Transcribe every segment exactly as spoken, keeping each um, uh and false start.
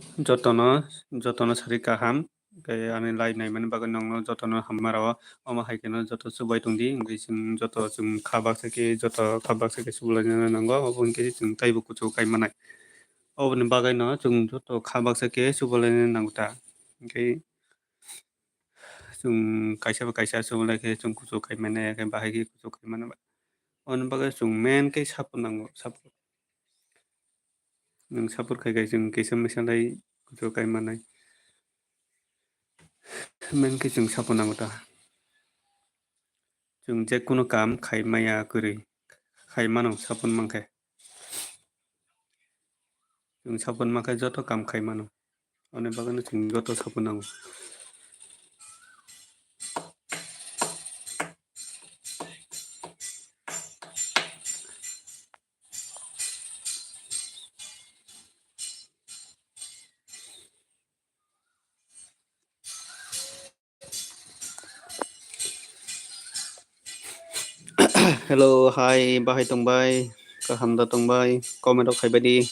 Jotono, jotono sari kaham, khe ani live naimani bagwi nokno jotono hamma rwo. Omo hai kheno joto chubai tongdi, wngwi chwng joto chwng kha baksa khe, joto kha baksa khe chubalaina nango, obo hwnkhe chwng taibo kuchuk kai manai. Oboni bagwino chwng joto kha baksa khe chubalaina nango ta. Hwnkhe chwng kaisa bai kaisa chubalai khe chwng kuchuk kai manya, khe bahai khe kuchuk kai mano. Oboni bagwi chwng main khe support nango, support. Nwng support khai khai chwng kisa misa lai kuchuk kai manai. Main khe chwng support nango ta. Chwng je kunu kam khai maya kwrwi, khai mano support mankhe. Chwng support mankhe joto kam khai mano. Ani bagwino chwng joto support nango. Hello, hi, bahai tongbai, kaham da tongbai, comment rok khaibai di.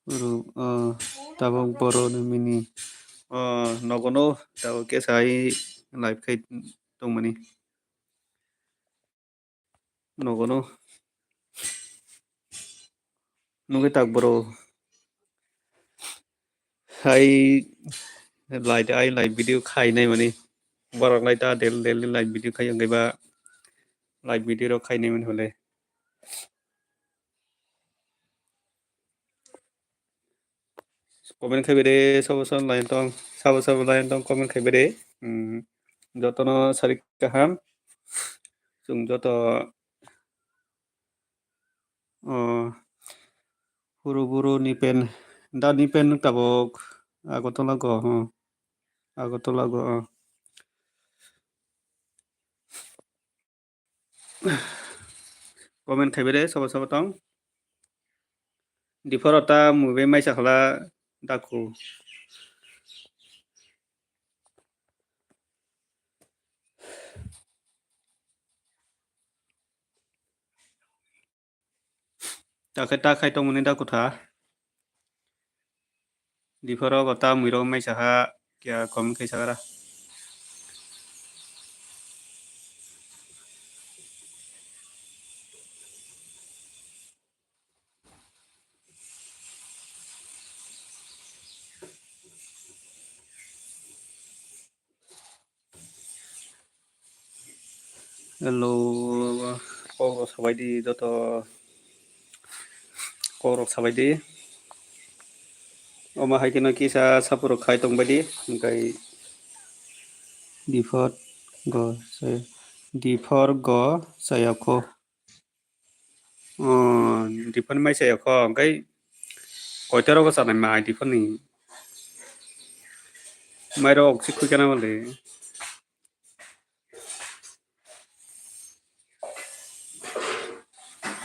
Oro, ah, tabuk borok ni mini, ah, nogo no tabuk kesa ai live khai tongmani. Nogo no. Nugui tak bro. Hai live, ai live video khai nai mani. Borok lai ta del del live video khai wngkhe ba live video rok khai nai mani hole. Comment khai bede, sabo sabo lai tong, sabo sabo lai tong comment khai bede. Hmm, jotono sari kaham. Chwng joto, oh, huru buru ni pen, da ni pen tabuk Agartala go, hmm. Agartala go, oh. Comment khai bede, sabo sabo tong. Dipharo ta mui bai maisa khala daku. Ta khe ta khai tongmani da kutha. Dipharo go ta mui rok maisa ha kya comment khai sakara. Hello, kok rok sabai di joto, kok rok sabai di. Omo hai kheno kisa sapor rok khai tong bai di, hingkai diphor go se, diphor go sayakho. Oh, diphor mai sayakho, hingkai koita rogo chanai mai diphor ni. Mai rok si khui kana bole.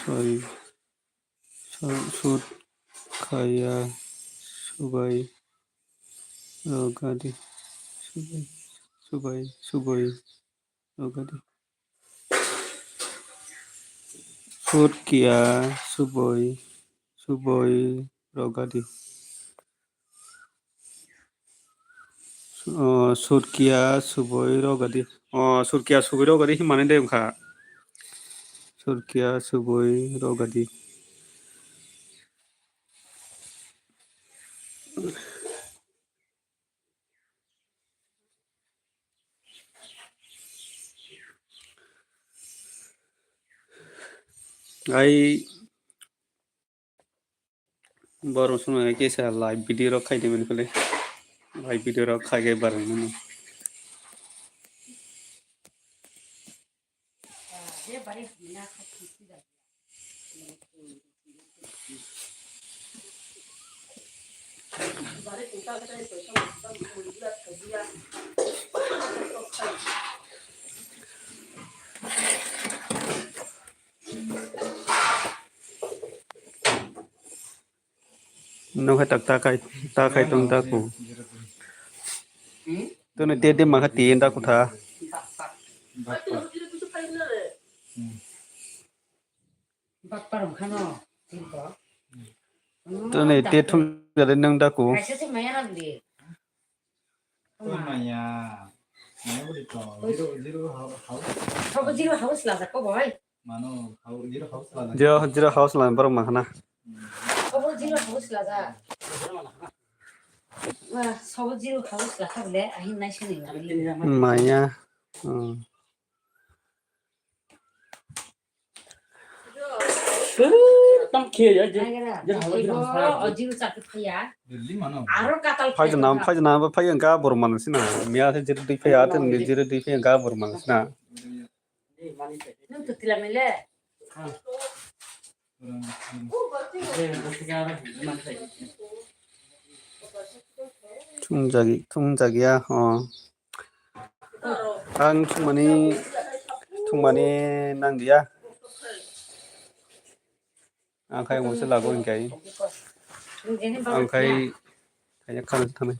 Soi, so-, sut khaya subai rogadi. Subai, subai, subai rogadi. Sut kiya subai, subai rogadi. Oh, sut kiya subai rogadi. Oh, sut kiya subai rogadi himani de wngkha. Sut kiya subai rogadi. Ai Borok swnamwi kisa live video rok khaidi mani phle. Live video rok khai khe barang mano. Nokhe tak ta khai, ta khai tong ta ku. Tuni te de ma kha ti da ku tha. Tuni te thum ja de nang da ku. Zero, zero house lang borok ma khana. Obo zero house laja. Wa, sobo zero house lakha bole, ahin nai sini. Maya. Hmm. Tam khe ya, je, Agara, je hawa ibo, jira sa. O zero chakhe phaiya. Aro katal phai phai jana, tongkha. Phai jana, phai engka borok manang sina. Miya se zero dui phaiya, ten zero dui phaiya, engka borok manang sina. Nwng twtwla mile? Thungjagi, thungjagiya, oh. Ang thungmani, thungmani nangdiya. Ang khai mungsa lago hingkai. Ang khai, khai khana thanai.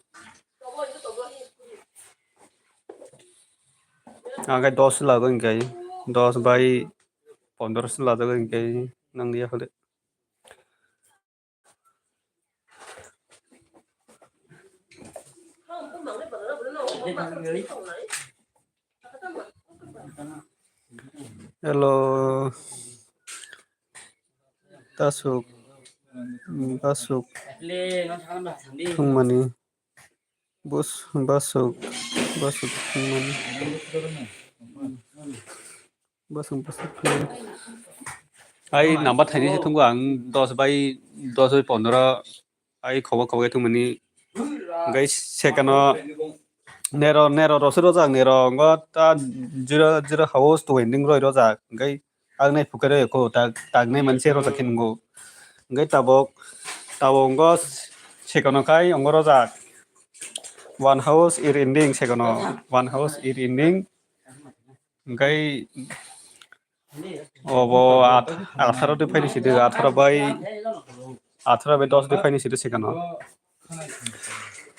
Ang khai dos lago hingkai. Dos bai pondro se lajago hingkai. Nangdiya hole. Hello. Tasuk. Mm, tasuk. Thungmani. Bus, basuk. Basuk thungmani. Basuk, basuk thungmani. Ai number thaini se thungo ang dos bai, dos bai pondro. Ai khobo khobo thumani. Guys, sekano nero, nero rosero jak nero ngo ta zero, zero house to ending roi rojak. Guys, ang nai phukai roi ko tak, tak nai manse rojak khe nungo. Guys, tabok, tabok ngo sekano khai ongo rojak. One house ir ending sekano. One house ir ending. Hingkai obo at-, atharo de phaini sidi, atharo bai, atharo bai dos de phaini sidi sekano.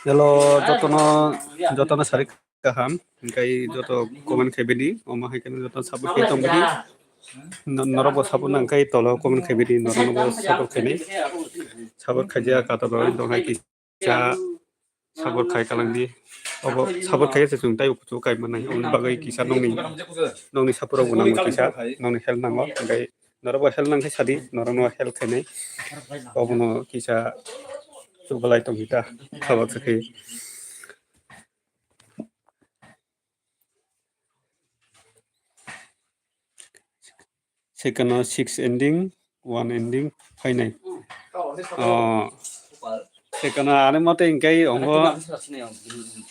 Hello, jotono, jotono sarik kaham, hingkai joto comment khaibidi, omo hai khe joto support khai tongdi. No-, norok bo support nang khai tolo comment khaibidi, norok bo support khainai. Support khaijak kata bai dong hai ki. Kisa support khai kalang di. Obo support khai se chwng tei kuchuk kai manai. Oboni bagwi kisa nokni, nokni support rok bo nango kisa, nokni help nango. Hingkai norok bo help nang khe sadi, norok no help khainai. Obono kisa chubalai tong kita, khabak se khe. Sekano six ending, one ending phainai. Oh, sekano ani mote hingkai ongo,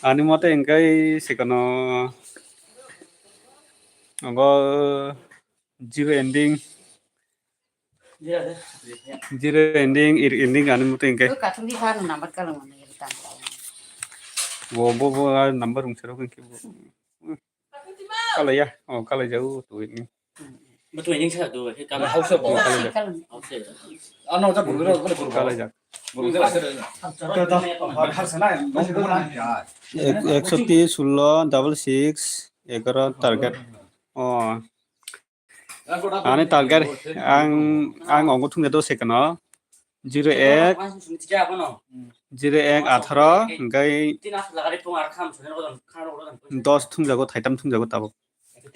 ani mote hingkai sekano ongo zero ending, zero ending, ir ending ani mote hingkai. Bo, bo, bo, ah, number rung serok hingke bo. Kalaiya, oh, kalai jago, tuini. Bo tuini sa tu, ke kala house bo. Kalai jak. House. Ano ta bulu ro, bulu ro. Kalai jak. Bulu ro. Ek-, ekshoti sullo, double six, egaro target. Oh. Ani target ang, ang ongo thungya do sekano. Zero ek, zero ek atharo, hingkai dos thumjago, thaitam thumjago tabok.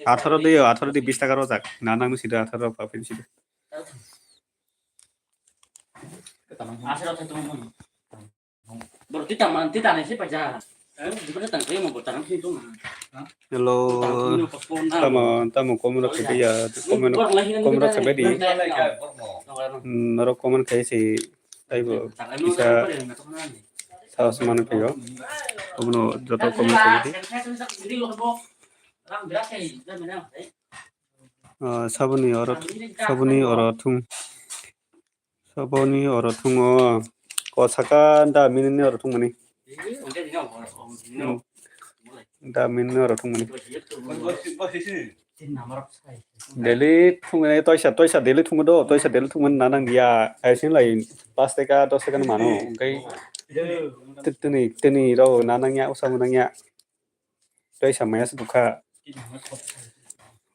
Atharo de, atharo de bis taka rojak. Na nang sida atharo pa pin sida. Borok twi tangma, twi tangnai se paija. Eh, jibra tang khe mo bo tang khe tong. Hello. Tamo, tamo comment rok khaidi ya, comment, comment rok khaidi. Norok comment khai se taibo kisa sahos mano phaio. Obono joto comment khaidi. Ah, saboni oro, saboni oro thung. Saboni oro thungo. Ko saka da minini oro thungmani. Hmm. Da minini oro thungmani. Daily thwngwi toisa, toisa daily thwngwi do, toisa daily thwngwi na nang ya. Aising lai pas taka, dos taka mano. Hwnkhe tini, tini rok na nang ya, usa nang ya. Toisa maya se dukha.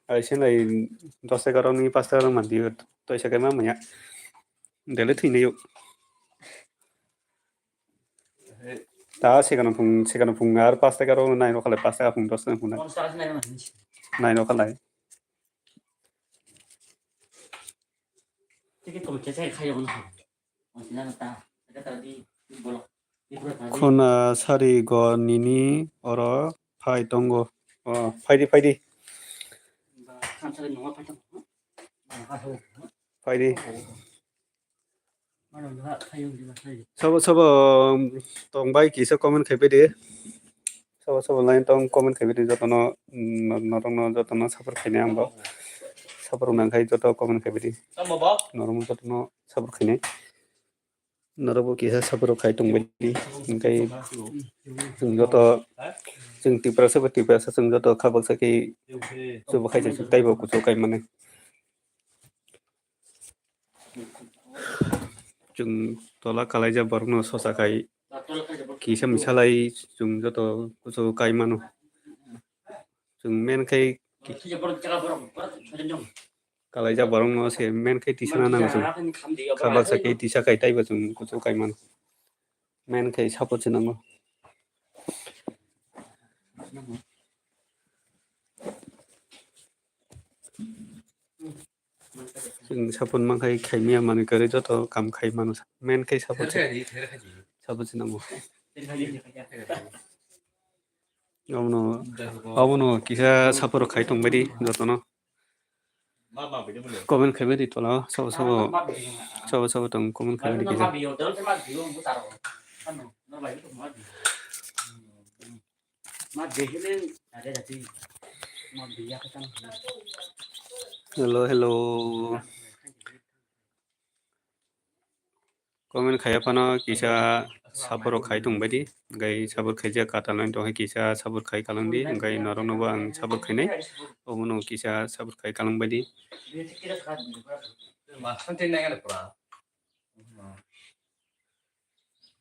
Aising lai dos taka rok ni pas taka rok man di, toisa kai ma maya. Daily thwinai yo. Ta sekano phung, sekano phung ar pas taka rok nai rok khalai, pas taka phung dos taka phung nai. Nai rok khalai. Khuna sari go nini oro phai tongo. O, phaidi, phaidi. Phaidi. Sabo sabo tongbai kisa comment khaibai di. Sabo sabo line tong comment khaibai di, jotono, mm, norokno jotono support khainai ang bo. Support nang khai joto comment khaibai di. Norokno jotono support khainai. Norokbo kisa support khai tongbai di. Hwnkhe chwng joto, chwng Tiprasa bo Tiprasa, chwng joto kha baksa khe chubo khai se taibo kuchuk kai mani. Chwng tola kalaijak borokno sosa khai kisa misalai chwng joto kuchuk kai mano. Chwng men khai ki-, kalaijak borokno se men khai tisana nango chwng. Kha baksa khe tisa khai taibo chwng kuchuk kai mano. Men khai support se nango. Chwng support man khai khaimya manwi kwrwi joto kam khai mano. Men khai support se, support se nango. Abono, abono kisa support khai tongbai di jotono. Comment khaibai di tola, sabo sabo, sabo sabo tong comment khaibai di kisa. Hello, hello. Comment khaiya phano kisa support rok khai tongbai di, hwnkhe support khaijak katalani tongkhe kisa support khai kalang di, hwnkhe norokno bo ang support khainai, obono kisa support khai kalang bai di.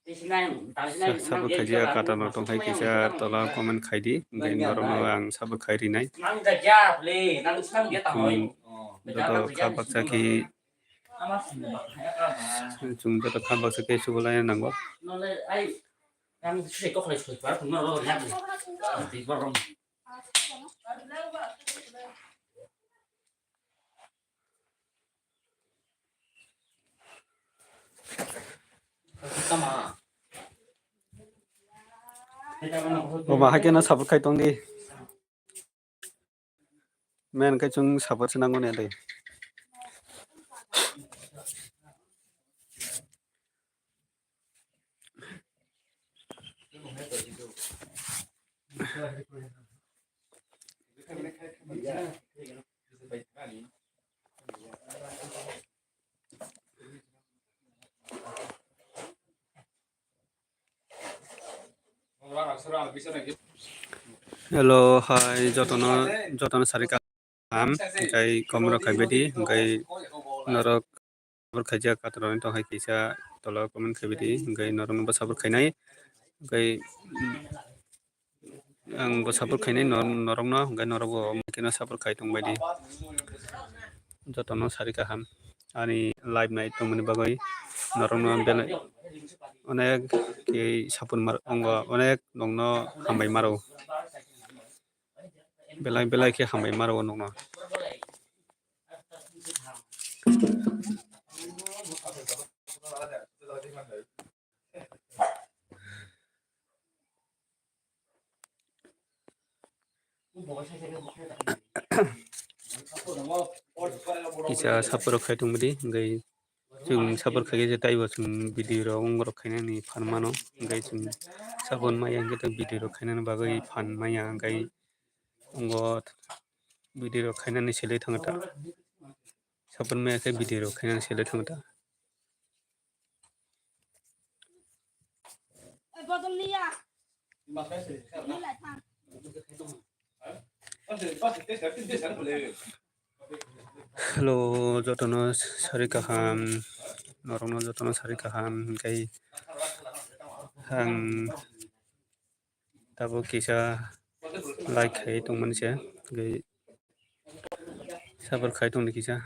Sa-, support khaijak katalani tongkhe kisa tola comment khai di, hwnkhe norokno ang support khai rinai. Hmm, joto kha baksa khe Chwng joto kha baksa khe chubalai nango. Omo hai khe no support khai tong di. Men khe chwng support se nango ne de. Hello, hai, jotono, jotono sari kaham, hwnkhe comment rok khaibai di, hwnkhe norok support khaijak katalani tongkhe kisa tola comment khaibai di, hwnkhe norokno bo support khainai, hwnkhe, mm, ang bo support khainai nor-, norokno, hwnkhe norokbo omo kheno support khai tongbai di. Jotono sari kaham ani live nai tongmani bagwi norokno belai onek khe support mar-, wngo, onek nokno hambai maro. Belai belai khe hambai maro nokno. Kisa support rok khai tongmani, hwnkhe chwng support khaikhe je taibo chwng video rok wng rok khainani phan mano, hwnkhe chwng support maya hwnkhe video rok khainani bagwi phan maya, hwnkhe wngo video rok khainani selai thangkha ta, support maya khe video rok khainani selai thangkha ta. Bodol niya. Nilai thang. Hello, jotono sari kaham, norokno jotono sari kaham, hingke ang tabuk kisa like khai tongmani se, hingke sabor khai tongni kisa.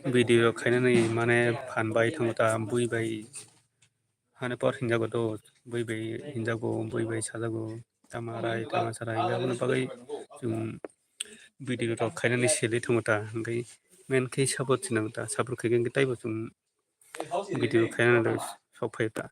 Video rok khainani mane phan bai thango ta, bui bai hani por hinjago do, bui bai hinjago, bui bai sajago, tama rai, tama sarai, aboni bagwi chwng video rok khainani selwi thango ta, hingke main khe support se nango ta, support khaikhe taibo chwng video khainani sok phai ta.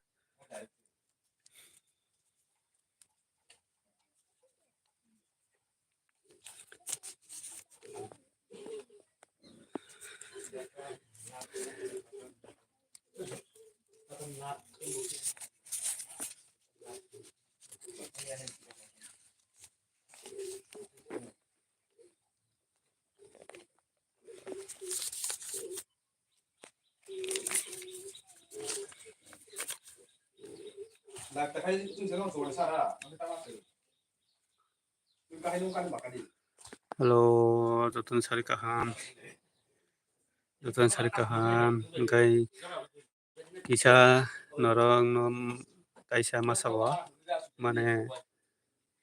Hello, jotono sari kaham. Jotono sari kaham. Hingke kisa norok no kaisa masa o mane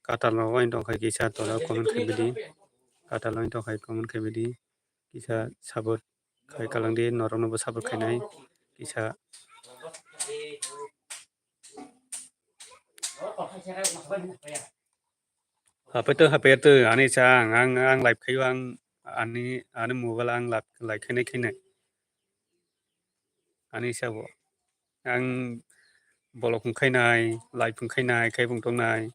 katal rok wng tong kha kisa tola comment khaibidi. Katal wng tong kha comment khaibidi. Kisa support khai kalang di, norok no bo support khainai kisa. Hapai to, hapai to, ani sa ang, ang, ang live khayo ang, ani, ani mobile ang live, live khainai khainai. Ani sa bo. Ang bolok wng khainai, live wng khainai, khai bung tongnai.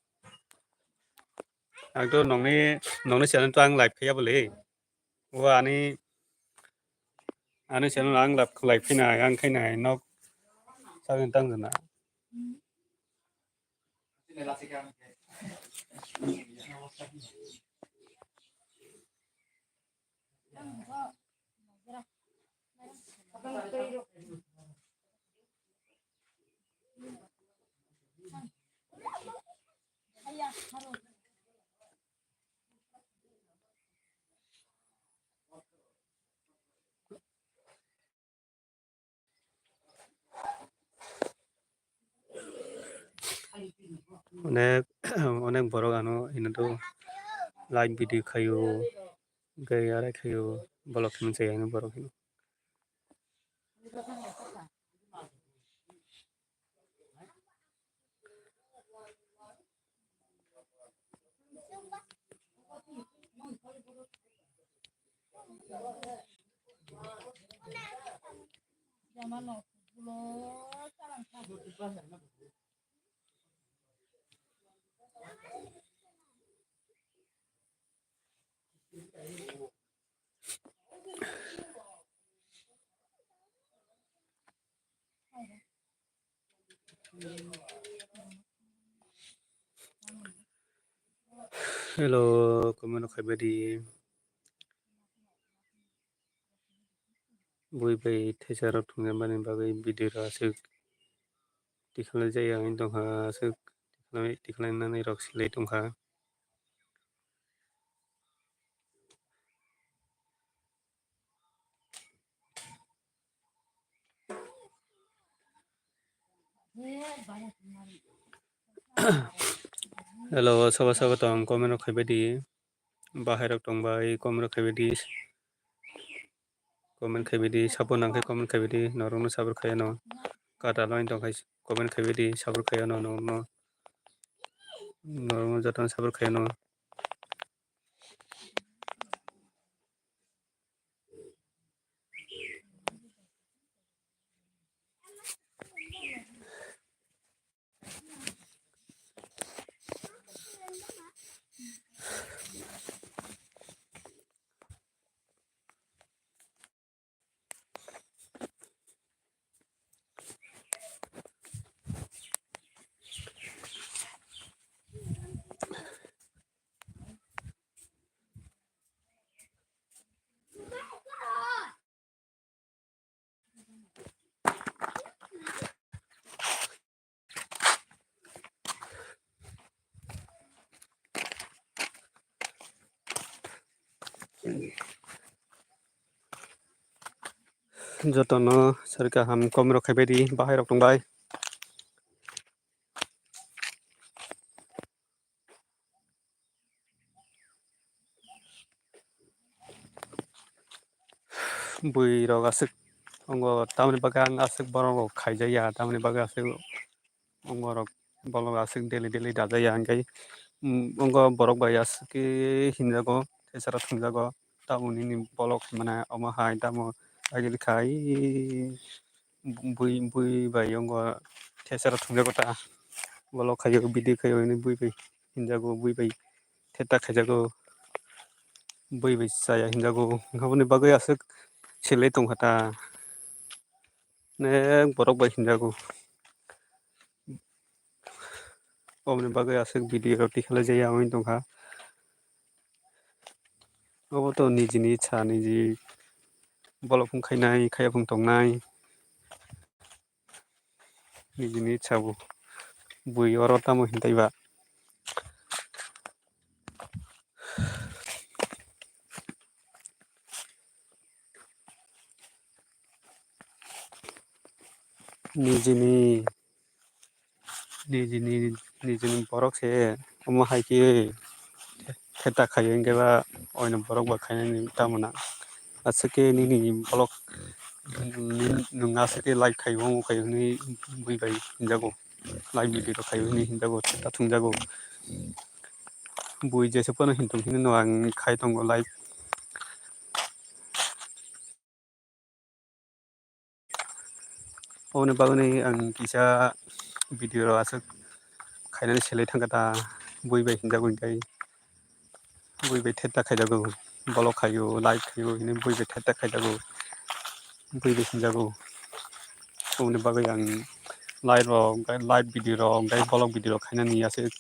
Ang to nongni, nongni channel to ang live khaiya bole. O ani, ani channel ang live, live khainai, ang khainai, nok sakin tang jana. Onek, onek borok ano hino do live video khaio, hingke arai khaio, bolok himwi chaya hino borok hino. Hello, comment rok khaibadi. Bui bai thesa rok thwngya mani bagwi video rok aswk tikhlai jaya wng tongkha, aswk tikhlai, tikhlai nani rok silai tongkha. Hello, sobo sobo tong comment rok khaibadi. Bahai rok tong bai comment rok khaibadi. Comment khaibadi, support nang khe comment khaibadi, norokno support khaiyano. Kata line tong khai comment khaibadi, support khaiyano norokno. Norokno jotono support khaiyano. Jotono sari kaham kom rok khaibai di, bahai rok tongbai. Bui rok aswk tongo, tamoni bagwi ang aswk borok rok khaijak ya, tamoni bagwi aswk tongo rok, bolok aswk daily daily dajak ya, hwnkhe, um, tongo borok bai aswk khe hinjago, thesaro thwngjago, tamoni bolok hinmani omo hai tamo agini khai. Bui, bui bai tongo, thesaro thwngjago ta. Bolok khaio, video khaio, hwnwi bui bai hinjago, bui bai theta khaijago, bui bai chaya hinjago. Aboni bagwi aswk selai tongkha ta. Nek borok bai hinjago. Oboni bagwi aswk video rok tikhlai jaya wngwi tongkha. Obo to nijini itsa, niji bolok phung khainai, khaiya phung tongnai. Nijini itsa bo. Bui oro tamo hintai ba. Nijini, nijini, nijini borok se omo hai khe theta khaio, hwnkhe ba oino borok ba khainani tamo na. Aswk khe nini bolok nwng aswk khe like khaio, omo khaio hwnwi bui bai hinjago, like video rok khaio hwnwi hinjago, theta thwngjago. Bui jesa phano hinwi tong hinwi no ang khai tongo like. Oboni bagwi ang kisa video rok aswk khainani selai thangkha ta, bui bai hinjago, hwnkhe bui bai theta khaijago, bolok khaio, like khaio, hwnwi bui bai theta khaijago, bui bai hinjago. Oboni bagwi ang live rok, live video rok, tei bolok video rok khainani aswk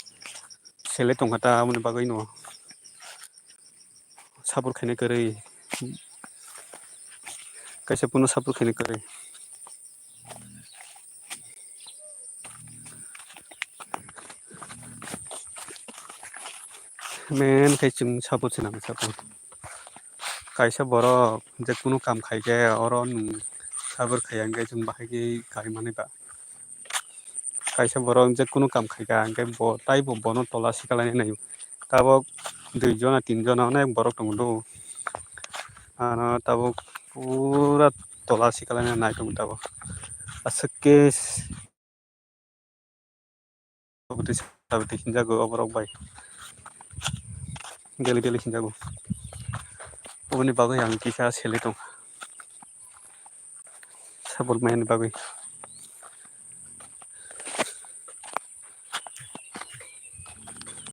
selai tongkha ta, aboni bagwi no. Support khaina kwrwi. Kaisa phano support khaina kwrwi. Main khe chwng support se nang support. Kaisa borok je kunu kam khai khe oro nwng support khaiya hwnkhe chwng bahai khe kai manwi ba. Kaisa borok je kunu kam khai kha, hwnkhe bo taibo bono tola sikalainai naio. Tabok dui jona, tin jona onek borok tongo do. Ano tabok pura tola sikalaina nai tongo tabok. Aswk khe sabwtwi sabwtwi hinjago oborok bai. Daily daily hinjago. Oboni bagwi ang kisa selai tong. Support mani bagwi.